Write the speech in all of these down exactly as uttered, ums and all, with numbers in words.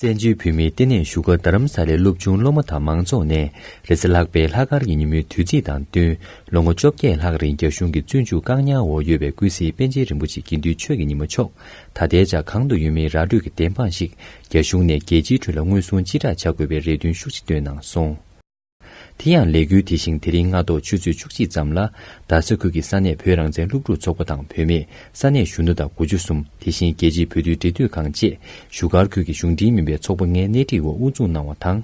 བཙན་བྱོལ་བོད་མིའི་ལྟེ་གནས་བཞུགས་སྒར་རྡ་རམ་ས་ལའི་སློབ་ཆུང་སློབ་མ་དང་མང་ཚོགས་ནས། རེས་གཟའ་ལྷག་པའི་ལྷག་དཀར་གྱི་ཉིན་མོའི་དུས་ཚིགས་དང་བསྟུན། ལོ་ངོ་བཅོ་བརྒྱད་ལྷག་རིང་རྒྱ་གཞུང་གི་བཙོན་འཇུག་བཀག་ཉར་འོག་ཡོད་པའི་ཀུན་གཟིགས་པཎ་ཆེན་རིན་པོ་ཆེ་དགེ་འདུན་ཆོས་ཀྱི་ཉི་མ་མཆོག་ད་ལྟའི་ཆར་གང་དུ་ཡོད་མེད་ར་སྤྲོད་ཀྱི་བདེན་དཔང་ཞིག་རྒྱ་གཞུང་ནས་རྒྱལ་སྤྱིའི་ཁྲོད་ལ་མངོན་སུམ་ཕྱིར་བསྒྲགས་བྱ་དགོས་པའི་རེ་འདུན་ཤུགས་ཆེ་བཏོན་གནང་སོང་། དེ་ཡང་ལས་འགུལ་དེ་བཞིན་དེ་རིང་སྔ་དྲོ་ཆུ་ཚོད་བཅུ་གཅིག་ཙམ་ལ། རྡ་ས་ཁུལ་གྱི་ས་གནས་བོད་རང་བཙན་སློབ་ཕྲུག་ཚོགས་པ་དང་བུད་མེད་ས་གནས་གཞོན་ནུ་དང་དགུ་བཅུ་གསུམ། དེ་བཞིན་རྒྱལ་སྤྱིའི་བོད་དོན་འབྲེལ་མཐུད་ཁང་བཅས་བཞུགས་སྒར་ཁུལ་གྱི་གཞུང་འབྲེལ་མིན་པའི་ཚོགས་པ་ལྔའི་སྣེ་ཁྲིད་འོག་དབུ་འཛུགས་གནང་བ་དང་།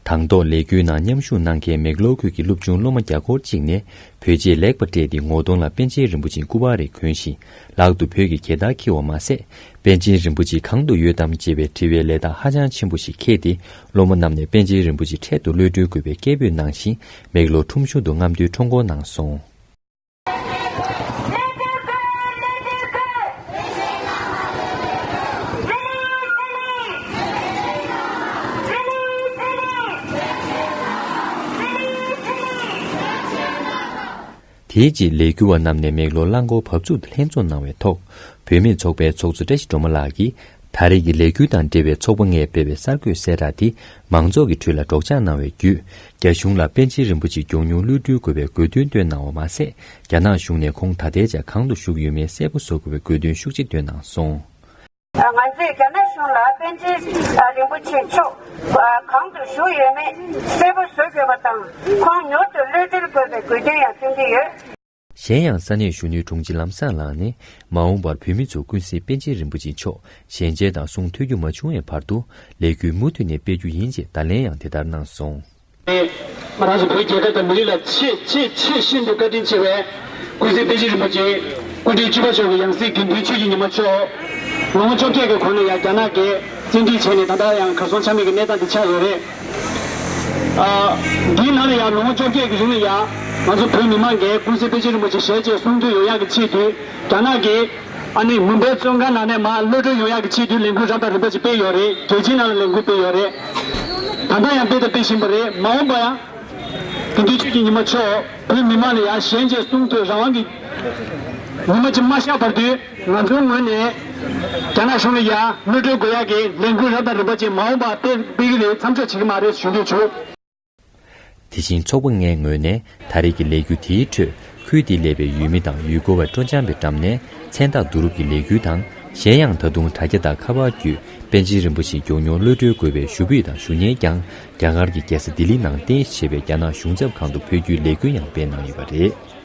དང་ཐོག་ལས་འགུལ་ནང་མཉམ་ཞུགས་གནང་མཁན་མེག་ལོར་ཁུལ་གྱི་སློབ་ཆུང་སློབ་མ་བརྒྱ་སྐོར་གཅིག་ནས་བོད་ཆས་ལེགས་པར་སྤྲས་ཏེ་ངོ་གདོང་ལ་པཎ་ཆེན་རིན་པོ་ཆེའི་སྐུ་པར་རེ་གོན་ཞིང་། ལག་ཏུ་བོད་ཀྱི་རྒྱལ་དར་འཁྱེར་བ་མ་ཟད། པཎ་ཆེན་རིན་པོ་ཆེ་གང་དུ་ཡོད་དམ་ཅེས་པའི་དྲི་བའི་ལན་རྟགས་ཧ་ཅང་ཆེན་པོ་ཞིག་འཁྱེར་ཏེ། སློབ་མ་རྣམས་ནས་པཎ་ཆེན་རིན་པོ་ཆེ་འཕྲལ་དུ་གློད་གྲོལ་དགོས་པའི་སྐད་འབོད་གནང་ཞིང་། མེག་ལོར་ཁྲོམ་གཞུང་དུ་རྔམ་སྟོན་ཁྲོམ་སྐོར་གནང་སོང་། དེའི་རྗེས་ལས་འགུལ་བ་རྣམས་ནས་མེག་ལོར་རླངས་འཁོར་བབས་ཚུགས་ལྷན་འཛོམས་གནང་བའི་ཐོག་བུད་མེད་ཚོགས་པའི་ཚོགས་གཙོ་བཀྲ་ཤིས་སྒྲོལ་མ་ལགས་ཀྱིས། ད་རེས་ཀྱི་ལས་འགུལ་དང་འབྲེལ་བའི་ཚོགས་པ་ལྔས་སྤེལ་བའི་གསར་འགོད་གསལ་བསྒྲགས་དེ་མང་ཚོགས་ཀྱི་ཁྲོད་ལ་སྒྲོག་སྦྱང་གནང་བའི་བརྒྱུད། རྒྱ་གཞུང་ལ་པཎ་ཆེན་རིན་པོ་ཆེ་མགྱོགས་མྱུར་གློད་གྲོལ་དགོས་པའི་དགོས་འདུན་བཏོན་གནང་བ་མ་ཟད། རྒྱ་ནག་གཞུང་ནས་ཁོང་ད་ལྟའི་ཆར་གང་དུ་བཞུགས་ཡོད་མེད་གསལ་པོ་བཟོ་དགོས་པའི་དགོས་འདུན་ཤུགས་ཆེ་བཏོན་གནང་སོང་། ང་ཚོས་རྒྱ་ནག་གཞུང་ལ་པཎ་ཆེན་རིན་པོ་ཆེ་མཆོག་གང་དུ་བཞུགས་ཡོད་མེད་གསལ་པོ་བཟོ་དགོས་པ་དང་། ཁོང་མྱུར་དུ་གློད་གྲོལ་དགོས་པའི་དགོས་འདུན་ཡང་བཏོན་གྱི་ཡོད། གཞན་ཡང་ས་གནས་གཞོན་ནུའི་དྲུང་ཆེ་ལམ་བཟང་ལགས་ནས། མ་འོངས་པར་བོད་མི་ཚོ་ཀུན་གཟིགས་པཎ་ཆེན་རིན་པོ་ཆེ་མཆོག་ཞལ་མཇལ་དང་གསུང་ཐོས་རྒྱུ་མ་བྱུང་བའི་བར་དུ་ལས་འགུལ་མུ་མཐུད་ནས་སྤེལ་རྒྱུ་ཡིན་ཅེས་བརྡ་ལན་ཡང་དེ་ལྟར་གནང་སོང་། ང་རང་ཚོ་བོད་རྒྱལ་ཁབ་དང་མི་རིགས་ལ་ཆེས་ཆེས་ཆེས་ཤིན་ཏུ་བཀའ་དྲིན་ཆེ་བའི་ཀུན་གཟིགས་པཎ་ཆེན་རིན་པོ་ཆེ་སྐུ་ཕྲེང་བཅུ་པ་མཆོག་གི་ཡང་སྲིད་དགེ་འདུན་ཆོས་ཀྱི་ཉི་མ་མཆོག་ལོ་ངོ་བཅོ་བརྒྱད་ཀྱི་གོང་ནས་ཡང་རྒྱ་ནག་གིས་བཙན་ཁྲིད་བྱས་ནས་ད་ལྟ་ཡང་གར་སོང་ཆ་མེད་ཀྱི་གནས་སྟངས་འདི་ཆགས་ཡོད་རེད། ཨ། འདིའི་ནང་ལ་ཡང་ལོ་ངོ་བཅོ་བརྒྱད་ཀྱི་རིང་ལ་ཡང་ང་ཚོ་བོད་མི་མང་གིས་ཀུན་གཟིགས་པཎ་ཆེན་རིན་པོ་ཆེ་ཞལ་མཇལ་གསུང་ཐོས་ཡོང་ཡག་གི་ཆེད་དུ་རྒྱ་ནག་གི་ཨ་ནི་མུམ་བྷའི་བཙོན་ཁང་ནང་ནས་མར་གློད་གྲོལ་ཡོང་ཡག་གི་ཆེད་དུ་ལས་འགུལ་རབ་དང་རིམ་པ་ཞིག་སྤེལ་ཡོད་རེད། རྒྱལ་སྤྱིའི་ནང་ལ་ལས་འགུལ་སྤེལ་ཡོད་རེད། ད་ལྟ་ཡང་སྤེལ་དང་སྤེལ་བཞིན་པ་རེད། མ་འོངས་པ་ཡང་དགེ་འདུན་ཆོས་ཀྱི་ཉི་མ་མཆོག་བོད་མི་མང་ལ་ཡང་ཞལ་མཇལ་གསུང་ཐོས་རང་དབང་གི་ཉི་མ་ཅིག་མ་ཤར་བར་དུ་ང་ཚོའི་ངོས་ནས་རྒྱ་ནག་གཞུང་ལ་ཡང་གློད་གྲོལ་དགོས་ཡག་གི་ལས་འགུལ་རབ་དང་རིམ་པ་ཅིག་མ་འོངས་པ་སྤེལ་སྤེལ་གྱི་རེད། མཚམས་འཇོག་བྱེད་ཀྱི་མ་རེད་ཞུ་འདོད་བྱུང་། དེ་བཞིན་ཚོགས་པ་ལྔའི་ངོས་ནས་ད་རེས་ཀྱི་ལས་འགུལ་དེའི་ཁྲོད་ཁུལ་དེའི་སླེབས་པའི་ཡུལ་མི་དང་ཡུལ་སྐོར་བ་སྤྲོ་འཆམ་པའི་འགྲམ་ནས་མཚན་རྟགས་བསྡུ་རུབ་ཀྱི་ལས་འགུལ་དང་། གཞན་ཡང་ད་དུང་དྲ་རྒྱ་དང་ཁ་པར་བརྒྱུད་པཎ་ཆེན་རིན་པོ་ཆེ་མགྱོགས་མྱུར་གློད་གྲོལ་དགོས་པའི་ཞུ་འབོད་དང་ཞུ་སྙན་ཀྱང་རྒྱ་གར་གྱི་རྒྱལ་ས་ལྡི་ལི་ནང་རྟེན་གཞི་བྱས་པའི་རྒྱ་ནག་གཞུང་ཚབ་ཁང་དུ་ཕུལ་རྒྱུའི་ལས་འགུལ་ཡང་སྤེལ་གནང་ཡོད་པ་རེད།